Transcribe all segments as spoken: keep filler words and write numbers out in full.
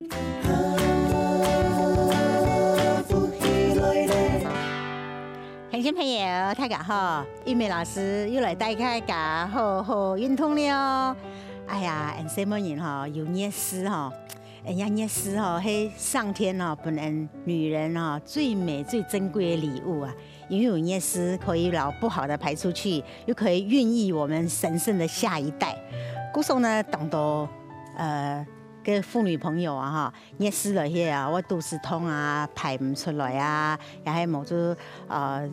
鄉親朋友，大家好，玉美老師又來帶大家好好運動了。哎呀，𠊎細妹人吼，有月事吼，人家月事吼，係上天吼，分𠊎女人吼，最美最珍貴的禮物啊。因為有月事可以把不好的排出去，又可以孕育我們神聖的下一代。故所呢，當多，呃，个婦女朋友啊，哈， 月事來歇啊，會肚屎痛啊，排毋出來啊，也係無就，呃，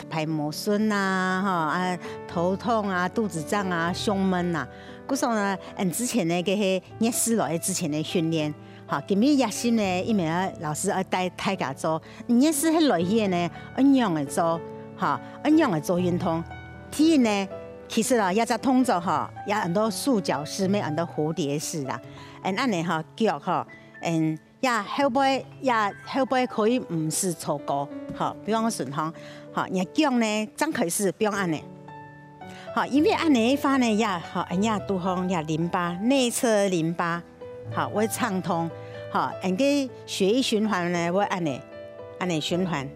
排無順啊，吼，啊，頭痛啊，肚子脹啊，胸悶啊。故所呢，嗯，之前个該係月事來之前个訓練，吼，今日夜深呢，玉美老師愛帶大家做，嗯，月事係來歇呢，愛仰仔做，吼，愛仰仔做運動。第一呢，其實啊，這隻動作吼，也安到束腳式，乜安到蝴蝶式啦。嗯，恁仔吼，腳吼，嗯， 也後背，也後背可以毋使坐高，吼，放順項，吼，若腳呢，正開始放恁仔，吼，因為恁仔个話呢，也，吼，恁仔肚項也淋巴，內側淋巴，吼，會暢通，吼，恁个血液循環呢，會恁仔，恁仔循環，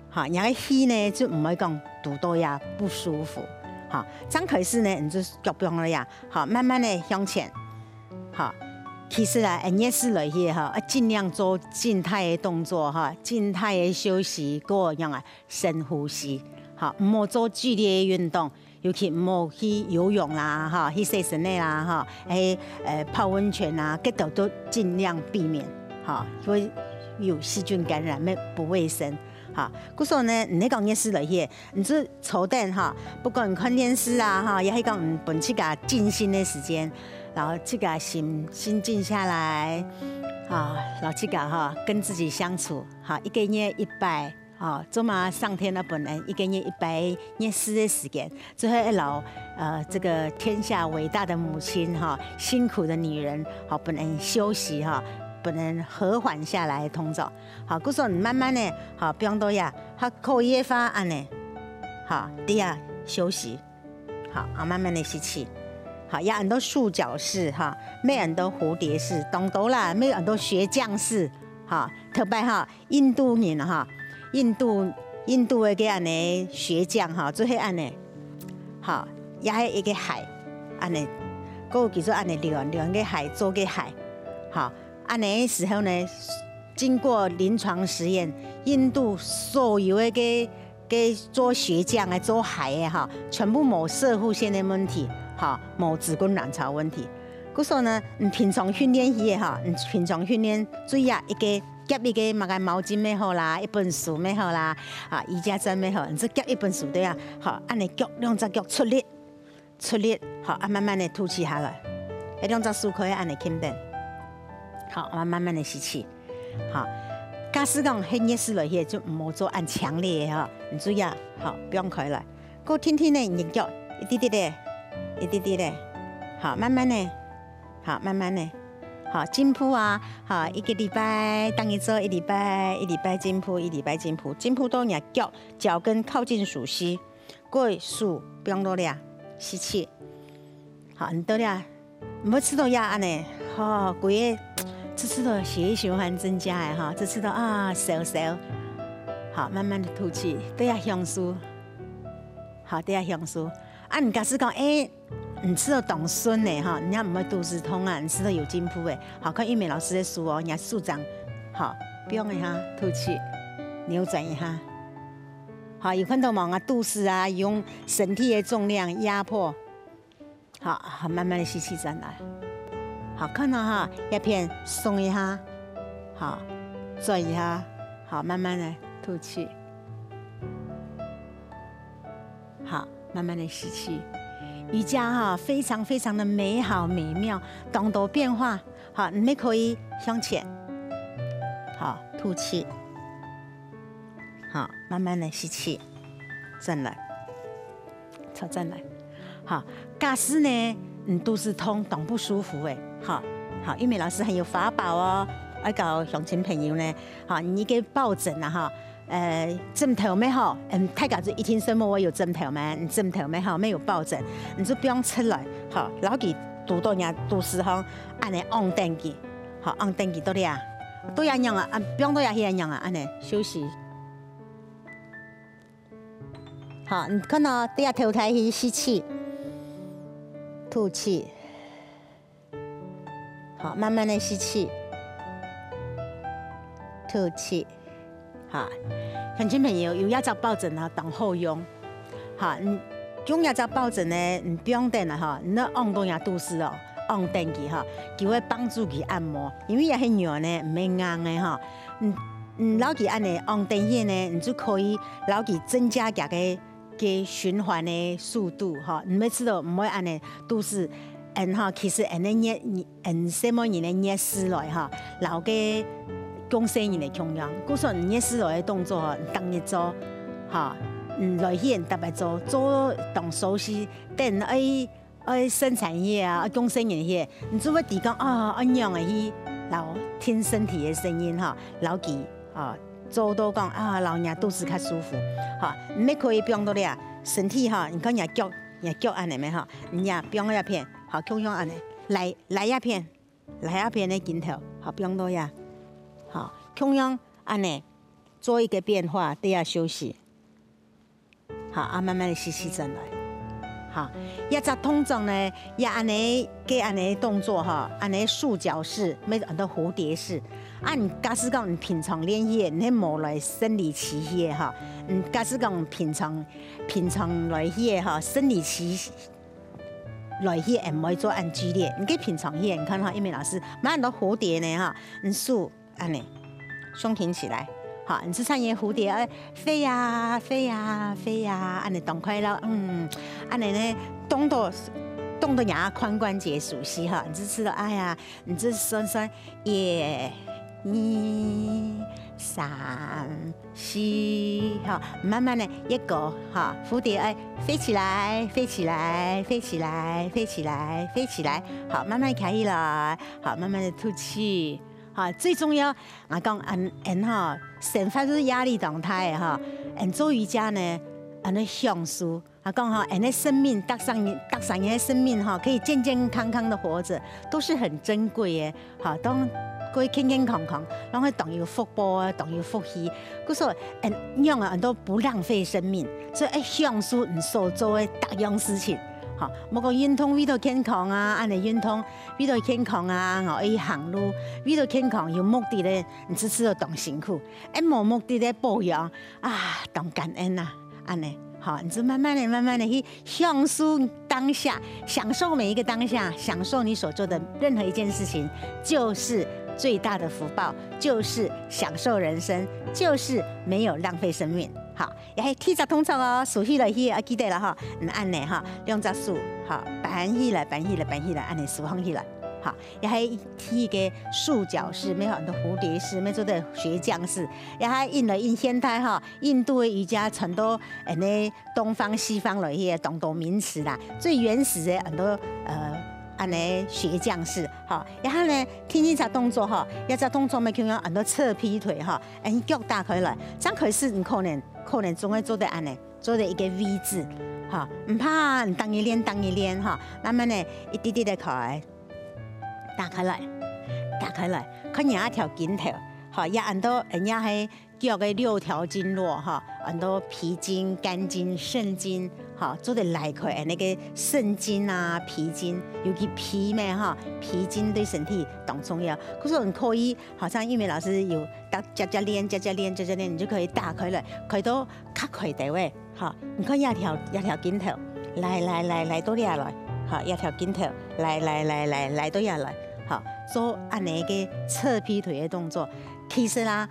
吼，若个氣呢，就毋會講堵到也不舒服，吼，正開始呢，你就腳放了呀，吼，慢慢的向前， 好，其實啊，月事來歇哈，愛盡量做靜態个動作哈，靜態个休息，過樣啊，深呼吸，好，毋好做劇烈个運動，尤其毋好去游泳啦，哈，去洗身个啦，哈，還，呃，泡溫泉啊，這兜都盡量避免，哈，會有細菌感染，乜不衛生，哈。故所呢，你講月事來歇， 你就坐等哈，不管看電視啊哈，也係講，嗯，分自家靜心个時間，然後自家心，心靜下來，啊，然後自家哈，跟自己相處哈，一個月一擺，哈，做麼上天个本恩，一個月一擺月事个時間，最後一老，呃，這個天下偉大的母親哈，辛苦的女人，好，本恩休息哈，本恩和緩下來个動作，好，故所慢慢的，好，放到呀， 較可以个話恁仔，好，在這休息，好，啊，慢慢的吸氣，好，也安到束腳式哈，乜安到蝴蝶式，當多啦，乜安到鞋匠式，哈，特別哈，印度人哈，印度，印度个該恁仔鞋匠哈，就係恁仔，好，也係一個鞋，恁仔，个叫做恁仔，連，連个鞋，做个鞋，好， 恁仔个時候呢，經過臨床實驗，印度所有个該，該做鞋匠个、做鞋个哈，全部無攝護腺个問題，哈，無子宮卵巢問題。故所呢，你平常訓練去个哈，你平常訓練注意啊，一個夾一個麼个毛巾乜好啦，一本書乜好啦，啊，瑜伽墊乜好，你就夾一本書對啊，好，恁仔腳，兩隻腳出力， 出力，好，啊，慢慢的吐氣下來。該兩隻手可以恁仔輕點，好，啊，慢慢的吸氣，好。假使講係月事來歇，就毋好做恁強烈个哈，你注意啊，好，放開來。過定定个，你腳一滴滴个，一滴滴个，好，慢慢个，好，慢慢个，好，進步啊，好，一個禮拜，當你做一禮拜，一禮拜進步，一禮拜進步，進步到你个腳，腳跟靠近手膝， 過手放落來，吸氣。好，你到了，毋好試著也恁仔，吼，規個試試著血液循環增加个吼，試試著啊，燒燒。好，慢慢的吐氣，對啊，享受。好，對啊，享受。啊，你假使講，欸，你試著當順个吼，你也毋會肚屎痛啊，你試著有進步个。好，看玉美老師个手哦，你个手掌，好，放一下，吐氣，扭轉一下。 好，有看著無？啊，肚屎啊，用身體个重量壓迫。好，好，慢慢的吸氣轉來。好，看著哈，這片鬆一下，好，轉一下，好，慢慢的吐氣。好，慢慢的吸氣。瑜伽哈，非常非常的美好美妙，當多變化。好，你們可以向前。好，吐氣。 好，慢慢的吸氣，轉來，坐轉來。好，假使呢，你肚屎痛，當不舒服个，好，好，玉美老師還有法寶哦，愛教鄉親朋友呢，好，你个抱枕啊，哈，呃，枕頭乜好，嗯，大家就一定睡目會有枕頭嘛，你枕頭乜好，乜有抱枕，你就放出來，好，然後佢堵到你肚屎項，恁仔按等佢，好，往等佢到這啊，到這樣啊，啊，放到這去樣啊，恁呢休息。好，你看到對這頭抬去吸氣，吐氣。好，慢慢的吸氣，吐氣。好，鄉親朋友，有這隻抱枕啊，當好用。 哈，你用這隻抱枕呢，你放等啊哈，你愛往到若肚屎哦，往等佢哈，佢會幫助佢按摩，因為這係軟呢，毋係硬个哈。你你摎佢恁呢往等去呢，你就可以摎佢增加佢个个循環个速度哈。你愛知道，毋會恁呢肚屎，嗯哈，其實恁呢熱，嗯細妹人个月事來哈，摎該降細人个共樣。故所月事來个動作哈，你逐日做， 哈，嗯，來去逐擺做，做當熟悉，等愛愛生產个啊，愛降細人个，你就會知講啊，愛仰仔去摎聽身體个聲音哈，摎佢啊做到講啊，摎若肚屎較舒服，哈，你乜可以放到這啊，身體哈，你看若腳，若腳恁呢咩哈，你也放到這片，好，共樣恁呢，來來這片，來這片个鏡頭，好，放到這，好，共樣恁呢。 做一個變化，對啊，休息。好，啊，慢慢的吸氣轉來。好，這隻動作呢，也恁呢，个恁呢動作哈，恁呢束腳式，乜恁呢蝴蝶式。啊，你假使講你平常練習，你無來生理期个哈，你假使講平常平常來个哈，生理期 來去毋會做恁激烈。你个平常去，你看哈，一鳴老師，蠻多蝴蝶呢哈，你手恁呢，胸挺起來，好，你就像一個蝴蝶，哎，飛呀飛呀飛呀，恁呢當快樂，嗯，恁呢呢，動到動到若髖關節熟悉哈，你就知道，哎呀，你就算算一、二、三、 四，好，慢慢的越過，好，蝴蝶愛飛起來，飛起來，飛起來，飛起來，飛起來，好，慢慢徛起來，好，慢慢的吐氣，好，最重要，𠊎講，嗯，嗯，哈，生活係壓力當大个哈，嗯，做瑜伽呢，恁呢享受， 啊，講吼，恁呢生命，逐儕人，逐儕人个生命吼，可以健健康康的活著，都是很珍貴个。吼，當過健健康康，然後當有福報啊，當有福氣。故所，嗯，仰啊，恁多不浪費生命，所以愛享受你所做个逐樣事情。吼，莫講運動為著健康啊，恁呢運動為著健康啊，吼，愛行路為著健康，有目的个，你就知著當辛苦。哎，無目的个保養啊，當感恩啊。 恁呢，好，你就慢慢的、慢慢的去享受當下，享受每一個當下，享受你所做的任何一件事情，就是最大的福報，就是享受人生，就是沒有浪費生命。好，也係第一隻動作哦，手起來去，愛記得了哈，嗯，恁呢哈，兩隻手，好，扳起來，扳起來，扳起來，恁呢手放起來，好，也係第一個束腳式，乜恁多蝴蝶式，乜做得鞋匠式，也係印了印現代哈， 印度个瑜伽傳到恁呢東方西方來，該當多名詞啦，最原始个恁多呃恁呢鞋匠式，吼，然後呢，第二隻動作吼，這隻動作乜共樣恁多側劈腿吼，恁腳打開來，正開始你可能可能總會做得恁呢，做得一個V字，吼，毋怕，你當一練當一練吼，慢慢的一滴滴个開，打開來，打開來，看若一條筋頭，吼，也恁多人家係 腳个六條經絡哈，恁多脾經、肝經、腎經，哈，做得拉開恁呢个腎經啊、脾經，尤其脾咩哈，脾經對身體當重要。故所你可以，好像玉梅老師有打，接接練，接接練，接接練，你就可以打開來，開到較開兜仔，哈。你看這條，這條筋頭，來來來來到這來，哈，這條筋頭，來來來來來到這來，哈，做恁呢个側劈腿个動作。其實啊，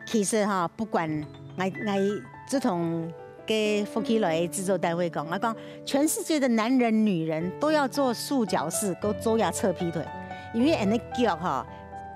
其實哈，不管𠊎𠊎自從个福氣來製作單位講，𠊎講全世界的男人女人都要做束腳式，都做這側劈腿，因為恁呢腳哈，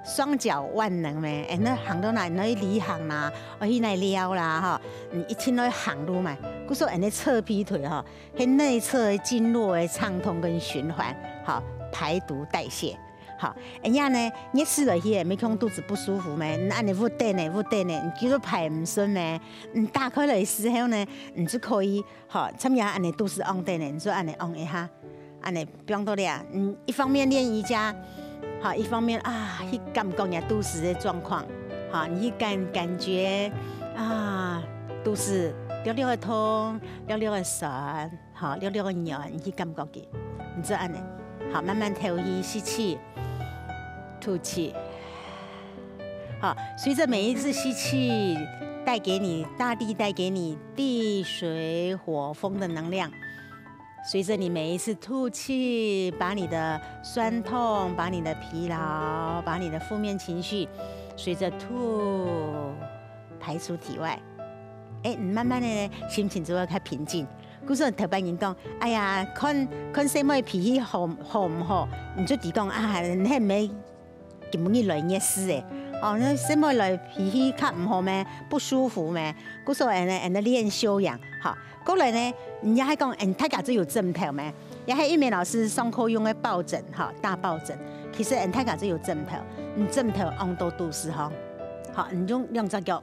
雙腳萬能咩，恁呢行到哪，你去旅行啦，愛去哪尞啦哈，嗯，一定愛行路嘛，故所恁呢側劈腿哈，係內側的經絡的暢通跟循環，哈，排毒代謝。 好，恁樣呢，月事來去，乜共肚屎不舒服咩？你恁呢屈等呢，屈等呢，你繼續排毋順咩？你打開來个時候呢，你就可以，好，差毋多恁呢肚屎往等呢，你就恁呢往一下，恁呢放到這，嗯，一方面練瑜伽，好，一方面啊，去感覺你肚屎个狀況，好，你去感，感覺啊，肚屎略略个痛，略略个痠，好，略略个軟，你去感覺佢，你就恁呢，好，慢慢敨氣，吸氣，吐氣。好，隨著每一次吸氣，帶給你，大地帶給你地水火風的能量，隨著你每一次吐氣，把你的痠痛、把你的疲勞、把你的負面情緒，隨著吐排出體外。欸，你慢慢的呢，心情就會較平靜。故所頭擺人講，哎呀，看，看細妹脾氣好，好毋好，你就知講啊，你係毋係今晡日來月事欸？哦，該細妹來脾氣較毋好咩？不舒服咩？故所恁呢，恁呢練修養，吼。過來呢，你也係講，嗯，大家都有枕頭咩？也係玉美老師上課用个抱枕，吼，大抱枕。其實，嗯，大家都有枕頭，你枕頭放到肚屎項，好，你用兩隻腳，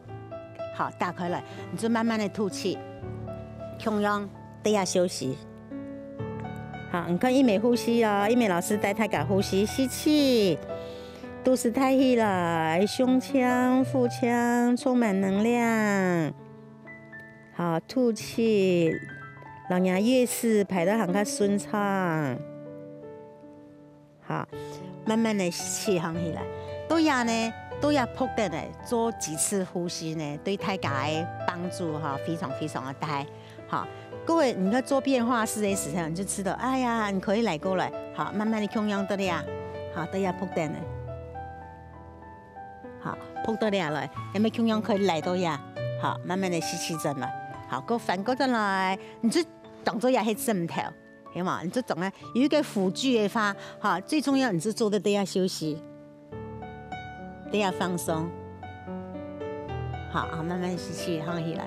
好，打開來，你就慢慢的吐氣，共樣在這休息。 好，你看玉美呼吸哦，玉美老師帶大家呼吸，吸氣，肚屎大起來，胸腔、腹腔充滿能量。好，吐氣，讓若月事排到還較順暢。好，慢慢的吸氣，放起來。到這呢，到這伏等呢，做幾次呼吸呢，對大家个幫助哈，非常非常的大。 好，各位，你在做變化式的時候，你就知道，哎呀，你可以來過來，好，慢慢的共樣到這，好，到這伏等呢，好，伏到這來，有無共樣可以來到這，好，慢慢的吸氣轉來，好，過翻過轉來，你就當做這係枕頭，有無？你就當啊有一個輔具的話，好，最重要你就做到這休息。 對啊，放鬆。好，啊，慢慢吸氣，放起來。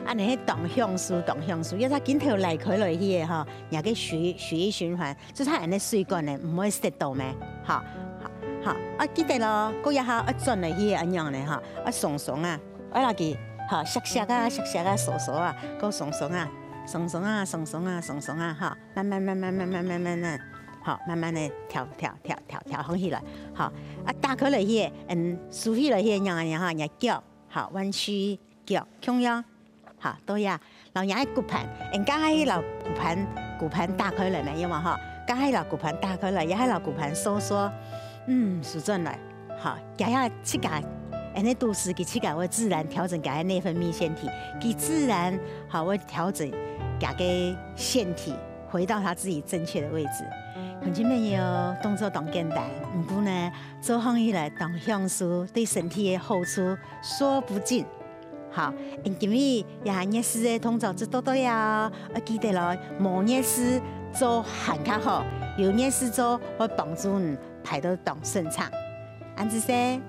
啊，你係當享受，當享受，要佢緊頭拉開來去个吼，若个血，血液循環，就係恁呢水管呢，毋會塞到咩？好，好，好，啊，記得咯，過一下愛轉來去个恁樣呢，吼，愛鬆鬆啊，愛落去，好，削削啊，削削啊，收收啊，過鬆鬆啊，鬆鬆啊，鬆鬆啊，鬆鬆啊，哈。 慢慢慢慢慢慢慢慢慢，好，慢慢的調調調調調放起來，好，啊，打開來去，嗯，收起來去，仰仰哈，仰腳，好，彎曲腳，共樣，好，到這，摎若个骨盤，嗯，剛才摎骨盤骨盤打開來沒有嘛哈？剛才摎骨盤打開來，也還摎骨盤收縮，嗯，收轉來。 好，佢啊自家，恁呢肚屎佢自家會自然調整佢个內分泌腺體，佢自然好會調整佢个腺體，回到佢自家正確个位置。鄉親朋友，動作當簡單，毋過呢，做起來當享受，對身體个好處說不盡。好，今晡日這月事个動作就到到這哦，愛記得咯，無月事做還較好，有月事做會幫助你 排到當順暢。恁仔細。